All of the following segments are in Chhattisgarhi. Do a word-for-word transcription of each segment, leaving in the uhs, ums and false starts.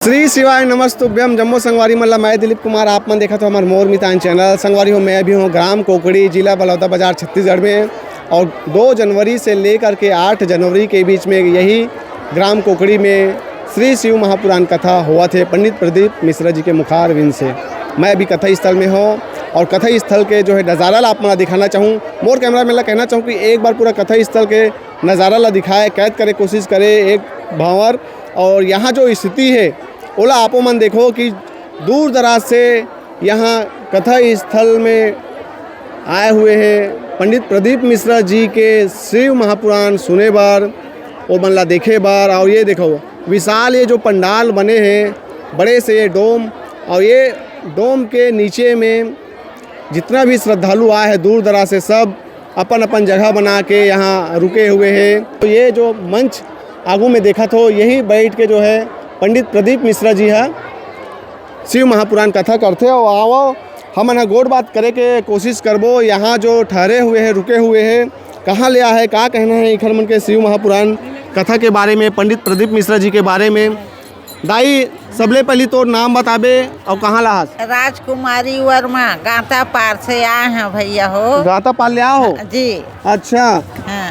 श्री शिवाय नमस्तुभ्यम। जम्मो संगवारी मन ला मैं दिलीप कुमार, आप मन देखत हो हमर मोर मितान चैनल। संगवारी हो, मैं अभी हूँ ग्राम कोकड़ी, जिला बलौदाबाजार, छत्तीसगढ़ में। और दो जनवरी से लेकर के आठ जनवरी के बीच में यही ग्राम कोकड़ी में श्री शिव महापुराण कथा होवत हे पंडित प्रदीप मिश्रा जी के मुखारविंद से। मैं अभी कथा स्थल में हूँ और कथा स्थल के जो है नज़ारा ला आप मन ला दिखाना चाहूँ। मोर कैमरा मैन ला कहना चाहूँ कि एक बार पूरा कथा स्थल के नज़ारा ला दिखाए, कैद करे कोशिश करे एक भांवर। और यहाँ जो स्थिति है, ओला आपो मन देखो कि दूर दराज से यहाँ कथा स्थल में आए हुए हैं पंडित प्रदीप मिश्रा जी के शिव महापुराण सुने बर, ओ मन ला देखे बर। और ये देखो, विशाल ये जो पंडाल बने हैं, बड़े से ये डोम, और ये डोम के नीचे में जितना भी श्रद्धालु आए हैं दूर दराज से, सब अपन अपन जगह बना के यहाँ रुके हुए हैं। तो ये जो मंच आगू में देखत हो, यही बैठ के जो है पंडित प्रदीप मिश्रा जी ह शिव महापुराण कथा करथे। और आवो, हमन ह गोठ बात करे के कोशिश करबो। यहाँ जो ठहरे हुए हैं, रुके हुए हैं, कहाँ ले आए हैं, का कहना है इखर मन के शिव महापुराण कथा के बारे में, पंडित प्रदीप मिश्रा जी के बारे में। दाई, सबले पहली तोर नाम बताबे और कहाँ ला हस? राजकुमारी वर्मा, गांता पार से आए हैं भैया हो। गांता पार ले आए हो? जी। अच्छा। हाँ।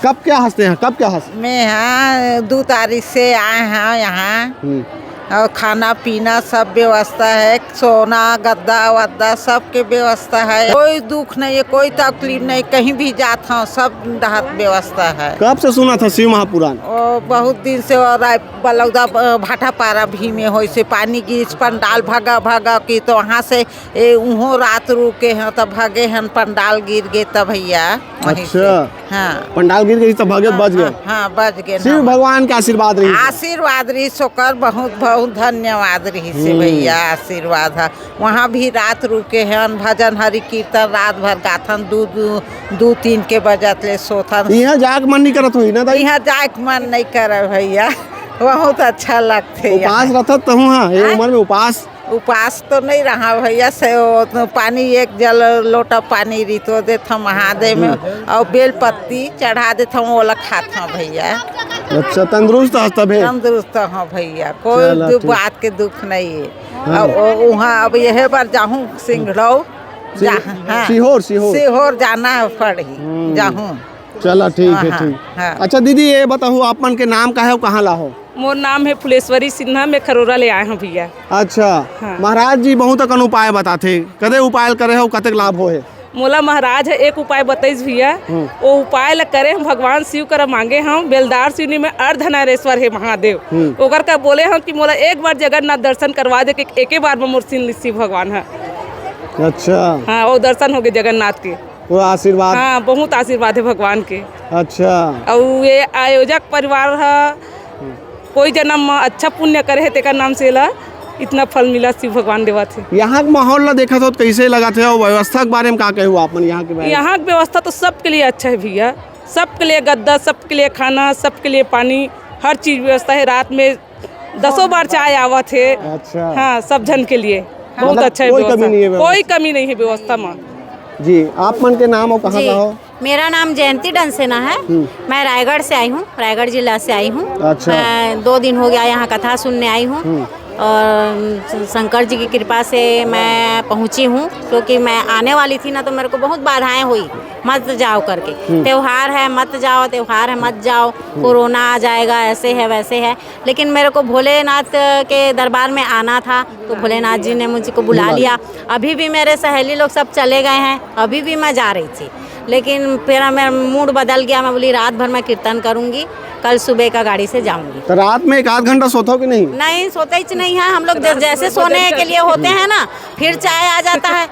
कब क्या हंसते हैं, कब क्या हंस? मैं हाँ, दो तारीख से आए हैं यहाँ। हम्म। और खाना पीना सब व्यवस्था है, सोना गद्दा वद्दा सब के व्यवस्था है, कोई दुख नहीं है, कोई तकलीफ नहीं, कहीं भी जात हूँ सब डहर व्यवस्था है। कब से सुना था शिव महापुराण? ओ, बहुत दिन से। और बलौदा ब-, भाटापारा भी में होइसे पानी गिरिस, पंडाल भगा भगा की, तो वहाँ से ए, उहों रात रुके हैं, तब भगे हन, पंडाल गिर गे तब भैया। वहीं से। अच्छा। हाँ। पंडाल गिर गई तब भगे, हाँ, बच गए। हाँ, हाँ, बच गए शिव ना। भगवान के आशीर्वाद रही। आशीर्वाद रही, ओकर बहुत बहुत धन्यवाद रही से हम्म। भैया, आशीर्वाद है। वहाँ भी रात रुके हन, भजन हरि कीर्तन रात भर गाथन, दू दू दू तीन के बजत ले सोथन। यहाँ जाए के मन नहीं करत होही ना दाई? यहाँ जाए के मन नहीं करे भैया, बहुत अच्छा लगथे उपास यहाँ। रथत तहूँ हाँ, ये आय? उम्र में उपास? उपास तो नहीं रहा भैया, से वो तो पानी एक जल लोटा पानी रितो देथव महादेव में, हम्म। और बेल पत्ती चढ़ा देथव, ओला खाथव भैया। अच्छा, तंदुरुस्त हस तभे? तंदुरुस्त हव भैया, कोई चला, दु-, ठीक। बात के दुख नहीं है। हाँ। अब वो, वहाँ अब यह बार जाहूँ सिंगड़ौ, सि-, जा-, हाँ। सीहोर, सीहोर। सीहोर जाना पड़ही, हम्म। जाहूँ। चला, ठीक है, हाँ, ठीक। हाँ। अच्छा दीदी, ये बताओ, आप मन के नाम का है और कहाँ ला हो? मोर नाम है फुलेश्वरी सिन्हा, मैं खरोरा ले आए हूँ भैया। अच्छा, हाँ। महाराज जी बहुत अकन उपाय बताथे, कदे उपाय करे हो, कतेक लाभ हो है? मोला महाराज है एक उपाय बताइस भैया, हम्म। वो उपाय ला करे हम, भगवान शिव करा मांगे हम, बेलदार शिवनी में अर्धनारेश्वर है महादेव, हम्म। ओकर का बोले हम कि मोला एक बार जगन्नाथ दर्शन करवा दे, कि एके बार में मोर शिव भगवान है। अच्छा। हाँ, वो दर्शन हो गए जगन्नाथ के। पूरा आशीर्वाद। हाँ, बहुत आशीर्वाद है भगवान के। अच्छा। और ये आयोजक परिवार ह, कोई जन्म म अच्छा पुण्य करे है, तेकर नाम से ला इतना फल मिला, शिव भगवान देवत है। यहाँ के माहौल ला देखत हो तो कैसे लगत है और व्यवस्था के बारे में का कहू आप मन यहाँ के बारे में? यहाँ की व्यवस्था तो सबके लिए अच्छा है भैया, सबके लिए गद्दा, सबके लिए खाना, सबके लिए पानी, हर चीज व्यवस्था है। रात में दसों बार चाय आवत है। अच्छा। हाँ, सब जन के लिए बहुत मतलब अच्छा है कोई व्यवस्था। कमी नहीं है व्यवस्था। कोई कमी नहीं है व्यवस्था में। जी, आप मन के नाम और कहाँ जी, का हो? मेरा नाम जयंती डंसेना है। हम्म। मैं रायगढ़ से आई हूँ, रायगढ़ जिला से आई हूँ। अच्छा। मैं दो दिन हो गया यहाँ कथा सुनने आई हूँ। हम्म। और शंकर जी की कृपा से मैं पहुँची हूँ, क्योंकि मैं आने वाली थी ना, तो मेरे को बहुत बाधाएं हुई, मत जाओ करके। हम्म। त्योहार है, मत जाओ, त्योहार है, मत जाओ, हम्म। कोरोना आ जाएगा, ऐसे है, वैसे है। लेकिन मेरे को भोलेनाथ के दरबार में आना था, तो भोलेनाथ जी ने मुझको बुला बुला लिया। लिया। अभी भी मेरे सहेली लोग सब चले गए हैं, अभी भी मैं जा रही थी, लेकिन फिर मेरा मूड बदल गया। मैं बोली, "रात भर मैं कीर्तन करूंगी, कल सुबह का गाड़ी से जाऊंगी।" तो रात में एक आध घंटा सोता हो कि नहीं? नहीं, सोते ही नहीं है हम लोग। जै-, जैसे सोने के लिए होते हैं ना, फिर चाय आ जाता है,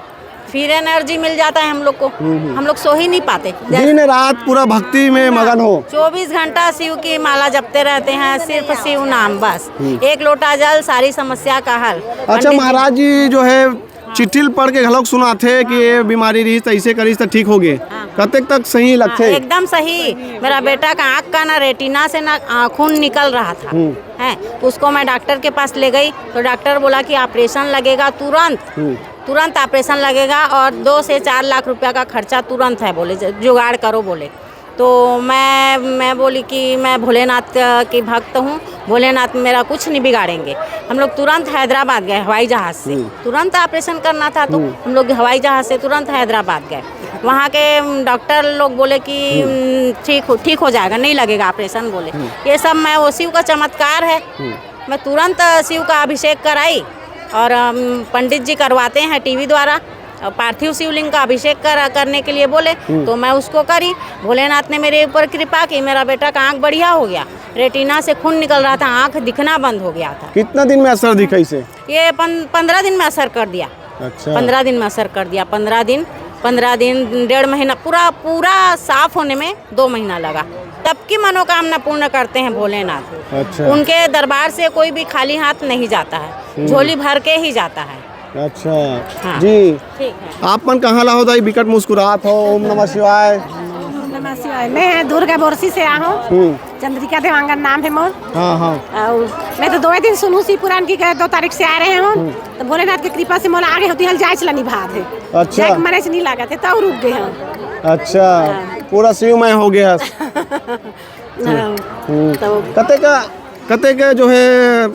फिर एनर्जी मिल जाता है हम लोग को। हम्म, हम्म। हम लोग सो ही नहीं पाते। दिन रात पूरा भक्ति में मगन हो। चौबीस घंटा शिव की माला जपते रहते हैं, सिर्फ शिव नाम बस। हम्म। एक लोटा जल, सारी समस्या का हल। अच्छा, पंडित जी महाराज जी जो है, चिट्ठी ल पढ़ के घलोक सुनाथे कि ये बीमारी रहिस त ऐसे करिस त ठीक हो गे। हाँ। कतेक तक सही हाँ, लगथे? एकदम सही। मेरा बेटा का आँख का ना रेटिना से ना, आ, खून निकल रहा था। हम्म। हैं, उसको मैं डॉक्टर के पास ले गई तो डॉक्टर बोला कि ऑपरेशन लगेगा तुरंत। हम्म। तुरंत ऑपरेशन लगेगा और दो से चार लाख रुपया का खर्चा तुरंत है बोले, ज-, जुगाड़ करो बोले। तो मैं मैं बोली कि मैं भोलेनाथ की भक्त हूँ, भोलेनाथ मेरा कुछ नहीं बिगाड़ेंगे। हम लोग तुरंत हैदराबाद गए हवाई जहाज से। हम्म। तुरंत ऑपरेशन करना था, तो हम्म। हम लोग हवाई जहाज से तुरंत हैदराबाद गए। वहाँ के डॉक्टर लोग बोले कि हम्म। "हम्म, ठीक हो ठीक हो जाएगा, नहीं लगेगा ऑपरेशन" बोले। हम्म। ये सब मैं उसी का चमत्कार है। हम्म। मैं तुरंत शिव का अभिषेक कराई और पंडित जी करवाते हैं टीवी द्वारा। पार्थिव शिवलिंग का अभिषेक कर, करने के लिए बोले, हम्म। तो मैं उसको करी। भोलेनाथ ने मेरे ऊपर कृपा की, मेरा बेटा का आंख बढ़िया हो गया। रेटिना से खून निकल रहा था, आंख दिखना बंद हो गया था। कितना दिन में असर दिखा इसे? ये पन-, पंद्रह दिन में असर कर दिया। अच्छा। पंद्रह दिन में असर कर दिया। पंद्रह दिन, पंद्रह दिन, डेढ़ महीना, पूरा पूरा साफ होने में दो महीना लगा। सबकी मनोकामना पूर्ण करते हैं भोलेनाथ। अच्छा। उनके दरबार से कोई भी खाली हाथ नहीं जाता है, हम्म। झोली भर के ही जाता है। अच्छा। हाँ। जी। ठीक है। आप मन कहाँ ला हो दाई, बिकट मुस्कुरात हो? ओम नमः शिवाय। ओम नमः शिवाय। मैं दुर्गा बोरसी से आ हूँ। हम्म। चंद्रिका देवांगन नाम है मोर। हाँ, हाँ। और मैं तो दो दिन सुनू शिव पुराण की, दो तारीख से आ रहे हैं हम। हम्म। तो भोलेनाथ की कृपा से मोला आगे होती हल जाए चला निभा थे। अच्छा। जाए के मरे से नहीं लगा थे, तो रुक गए हम। अच्छा। हाँ। पूरा शिवमय हो गया। हाँ। हम्म। तो कते का, कते का जो है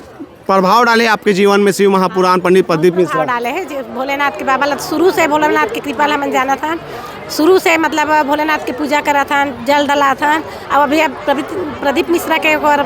प्रभाव डाले आपके जीवन में शिव महापुराण पंडित प्रदीप मिश्रा? प्रभाव डाले हैं जी, भोलेनाथ के बाबा ला शुरू से, भोलेनाथ की कृपा ला मन जाना था। शुरू से मतलब भोलेनाथ की पूजा करा था, जल डला था। अब अभी अब प्रदीप, प्रदीप मिश्रा के एक बार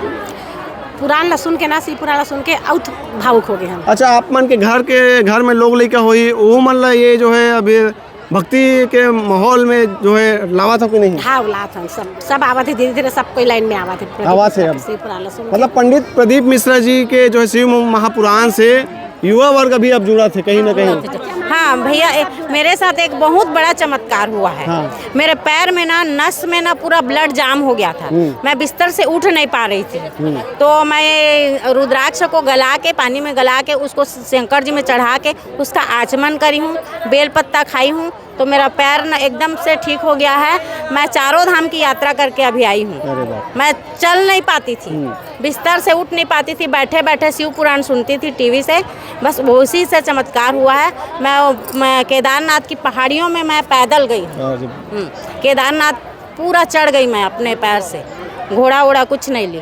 पुराण ला सुन के ना, शिव पुराण ला सुन के औत भावुक हो गए हम। अच्छा, आप मन के घर के, घर में लोग लइका होई, वो मन ला ये जो है अभी भक्ति के माहौल में जो है लावा था कि नहीं? हाँ, लात हन, सब, सब आवत है, धीरे-धीरे सब कोई लाइन में आवत है। प्रदीप आवाज है मिश्रा अब। के शिव पुराण ला सुन के। मतलब पंडित प्रदीप मिश्रा जी के जो है शिव महापुराण से युवा वर्ग अभी अब जुड़ा थे कहीं ना कहीं। हाँ भैया, ए, मेरे साथ एक बहुत बड़ा चमत्कार हुआ है। हाँ। मेरे पैर में ना, नस में ना पूरा ब्लड जाम हो गया था। हम्म। मैं बिस्तर से उठ नहीं पा रही थी। हम्म। तो मैं रुद्राक्ष को गला के, पानी में गला के, उसको शंकर जी में चढ़ा के उसका आचमन करी हूँ, बेल पत्ता खाई हूँ, तो मेरा पैर न एकदम से ठीक हो गया है। मैं चारों धाम की यात्रा करके अभी आई हूँ। अरे वाह। मैं चल नहीं पाती थी, हम्म। बिस्तर से उठ नहीं पाती थी, बैठे बैठे शिव पुराण सुनती थी टीवी से, बस उसी से चमत्कार हुआ है। मैं, मैं केदारनाथ की पहाड़ियों में मैं पैदल गई हूँ। अरे। हम्म, केदारनाथ पूरा चढ़ गई मैं अपने पैर से, घोड़ा वोड़ा कुछ नहीं ली।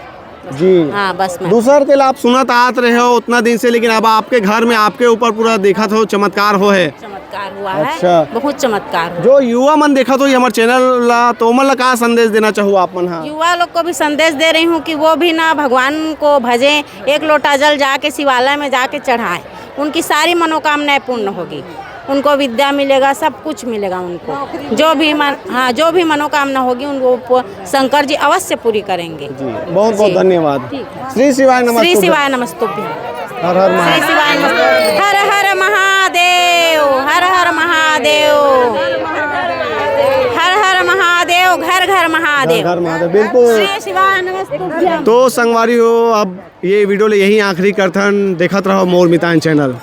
जी। हाँ, बस मैं। दूसर के ला आप सुनत आत रहे हो उतना दिन से, लेकिन अब आपके घर में आपके ऊपर पूरा देखत हो चमत्कार हो है। चमत्कार हुआ है। अच्छा। बहुत चमत्कार हुआ। जो युवा मन देखत हो ये हमारे चैनल ला, तो ओमन ला का संदेश देना चाहू आप मन? हाँ। युवा लोग को भी संदेश दे रही हूँ कि वो भी ना भगवान को भजें, एक लोटा जल जाके शिवालय में जाके चढ़ाएं, उनकी सारी मनोकामनाएं पूर्ण होगी। उनको विद्या मिलेगा, सब कुछ मिलेगा उनको। जो भी मन, हाँ, जो भी मनोकामना होगी, उनको प-, शंकर जी अवश्य पूरी करेंगे। जी, बहुत बहुत जी। धन्यवाद। ठीक है। श्री शिवाय श्री नमस्तुभ्यं। शिवाय नमस्तुभ्यं। हर हर श्री महादेव। शिवाय नमस्तुभ्यं। हर हर महादेव, हर हर महादेव, हर हर महादेव, घर घर महादेव। घर घर महादेव, बिल्कुल। श्री शिवाय नमस्तुभ्यं। तो संगवारी हो, अब ये वीडियो ले यही आखिरी करथन। देखत रहो मोर मितान चैनल।